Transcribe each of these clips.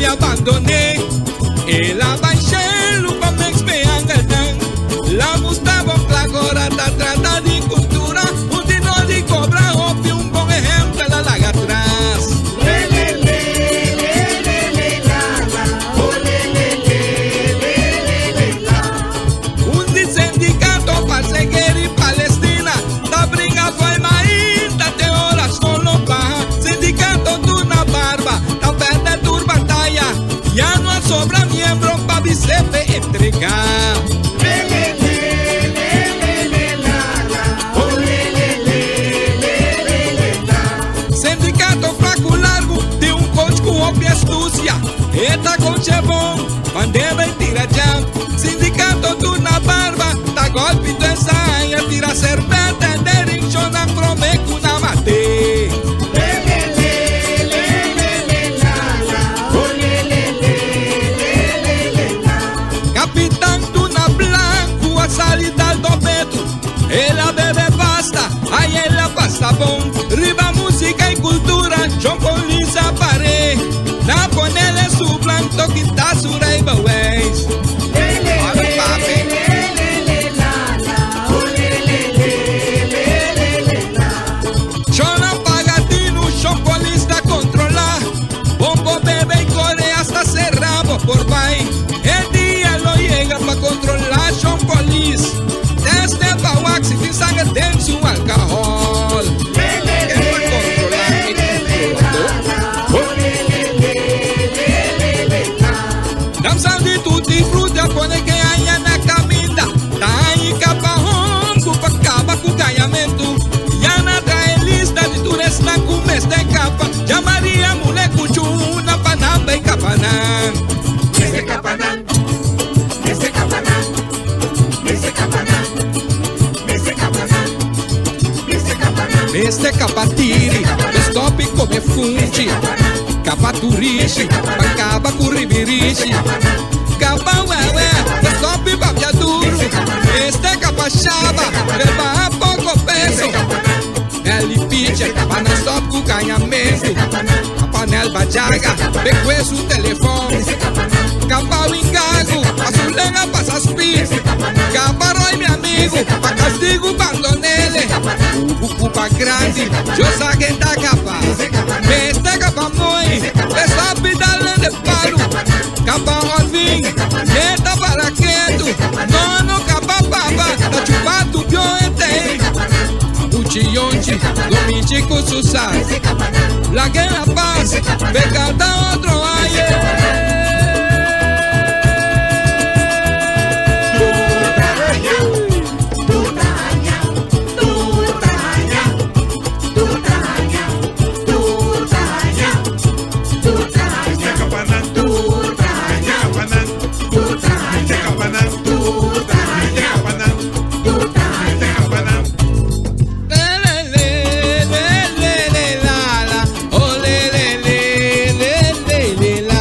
familia abandon'é. El a bai shelu pa meks pe angelnan. La Gustavo Klagora ta trata di kultura, un di no di kobra hopi un bon ehèmpel a laga atras. Un di sindikato pa Segeri Palestina ta bringa fo'i mainta te ora sol lo baha. Sindikato tur na barba ta pèrdè tur bataya. Ya no a sobra miembro pa Bisepe entregá. Sindikato flaku largu tin un coach ku hopi astusia. E ta coache bon, bandera i tira jam. Sindikato tur na barba ta golpi tu ensaya, tira serbete den ring shownan prome ku nan mate. Kapitan Tuna Blanku a sali dal Dobetu. El a bebe basta, ay el a pasa bon. Riba músika i kultura, John Polis a par'é. Na ponele su blanto kita su rijbewijs. Hola papi. Shon a paga tinu, shon polis ta kontrolá. Bon bo bebe i kore hasta será bo por bai. E dia lo yega pa kontrolá shon polis. Teste pa wak si tin sanger den su alkohòl. Ken pa kontrolá e kontroladó? Damsal di tutti frutti a pone ke aña na kaminda. Ta hañi kapa hongu pa kaba ku gañamentu. Ya na trae lista di tur esnan ku mester kapa. Ya Maria mule ku chuna pa nan bay kapa nan. Mester kapa nan, mester kapa nan, mester kapa nan, mester kapa nan, mester kapa nan. Mester kapa tiri, stop i kome funchi. Kapa turishi, pa kaba ku ribirishi. Kapa wewe, stop i papia duru. Mester kapa shaba, rebaha poko peso. Nelly Piche, pa nan stop ku gañamentu. Kapa Nel Bajaga, bekwe su telefon. Kapa Wingagu, pa su lenga pasa speed. Kapa Roy mi amigu, pa kastigu bandonele. Ubu kupa grandi, yo sa ken ta kapa. Mester kapa moi, pe stop di dale de palu. Kapa Orvin, neta para ketu. No no kapa papa, ta chupa tu pio entei. Uchi yonchi, domichi ku su sal. Laga la paz, pe canta otro aye. Le, le, le, le, le, la, la. Oh, le, le, le, le, le, le, la.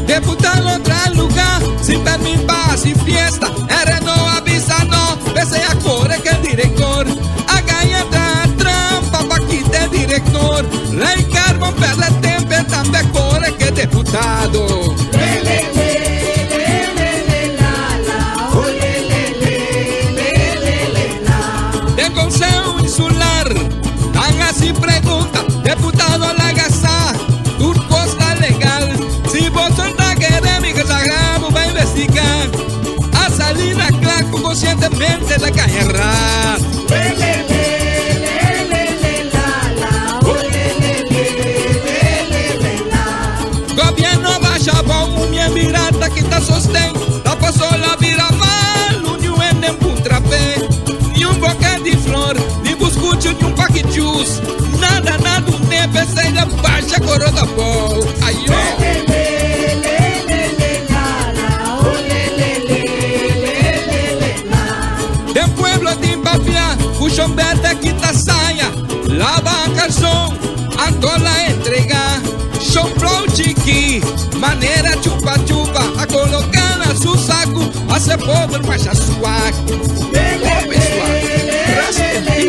Deputado tra lugá sin permit pa hasi fiesta. R no a bisa no, p'esei a kore ku e direktor. A gaña tra trampa pa kita e direktor. Rei Carbon pèrdè tempu e tambe a kore ku e deputado. Den Conseho Insular nan hasi pregunta, deputado a laga sa tur kos ta legal. Si boso ta kere mi gezaghebber bo investigá. A sali na kla ku konsientemente ta gaña rat. Gobierno a basha abou un mien bira ta kita sosten. Ta pasó la bira malu niun hende en puntra p'e. Ni un boke di flor, ni buskuchu, ni un paki juice. Nada na dun'é p'esei la basha korot abou. Ayo! Den pueblo tin papia ku shon bèrdè kita saya, laba karson, anto la entregá. Shon blou chikí, manera chupa chupa, a koloká na su saku, hasi pober masha swak. Hopi swak. Rest in peace.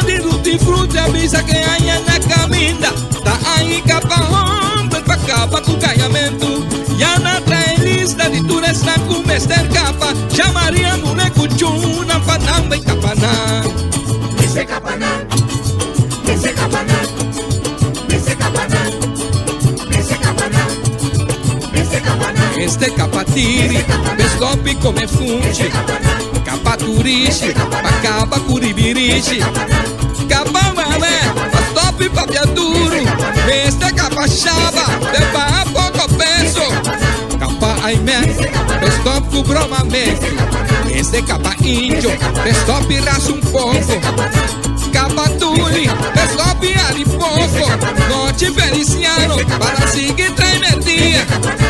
di Ruti Fruti a bisa ke aña na kaminda ta aña kapa homber pa kaba ku gañamentu. Ya na trae lista di tur esnan ku mester kapa. Sha Maria mune ku chunan pa nan bai kapa nan. Mester kapa nan, mester kapa nan, mester kapa nan, mester kapa nan, mester kapa nan. Mester kapa tiri, beskopi kome funchi. Kapa turishi, pa kaba ku ribirishi. Kapa wewe, pa stop papia duru. Mester kapa shaba, pe baha poko peso. Kapa aime, pe stop ku bromamentu. Mester kapa indio, pe stop ras un poko. Kapa tuli, pe stop hari poko. Nochi Feliciano, pa sigui trae merdia.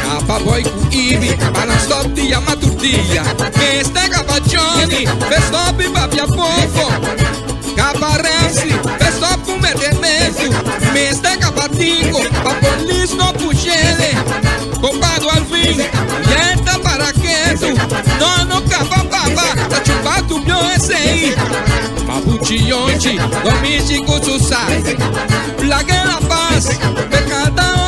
Kapa boy ku Ibi, pa stop di yama tur dia. Mester kapa Johnny, pe stop papia poko. Kapa Ramsey, pe stop ku metementu. Mester kapa Tico, pa polis no pushele. Kompado Alvin, yenta para ketu. No, no kapa papa, ta chupa tu bio esei. Mabuchi yonchi, no mishi ku su sai. Laga La Paz, pe kada.